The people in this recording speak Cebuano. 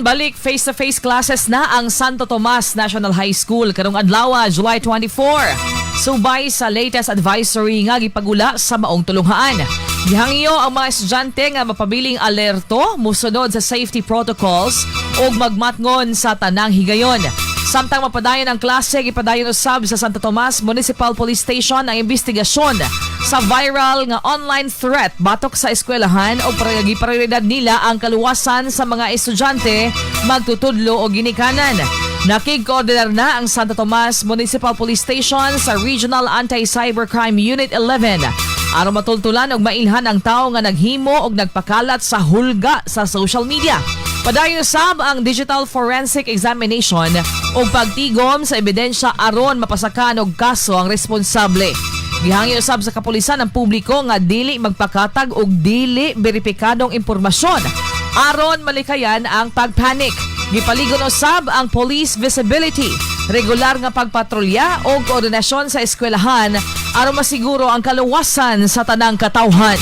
Balik face-to-face classes na ang Santo Tomas National High School karong adlaw, July 24, subay sa latest advisory nga gipagula sa maong tulunghaan. Gihangyo ang mga estudyante nga mapabiling alerto, musunod sa safety protocols ug magmatngon sa tanang higayon. Samtang mapadayon ang klase, gipadayon usab sa Santo Tomas Municipal Police Station ang investigasyon sa viral nga online threat batok sa eskwelahan o giprioridad nila ang kaluwasan sa mga estudyante, magtutudlo o ginikanan. Nakig-koordinar na ang Santo Tomas Municipal Police Station sa Regional Anti-Cybercrime Unit 11 aron matultulan og mailhan ang tawo nga naghimo og nagpakalat sa hulga sa social media. Padayon sab ang digital forensic examination ug pagtigom sa ebidensya aron mapasakan og kaso ang responsable. Gihangyo usab sa kapulisan ang publiko nga dili magpakatag og dili beripikadong impormasyon aron malikayan ang pagpanic. Gipaligon usab ang police visibility, regular nga pagpatrolya o koordinasyon sa eskwelahan aron masiguro ang kaluwasan sa tanang katawhan.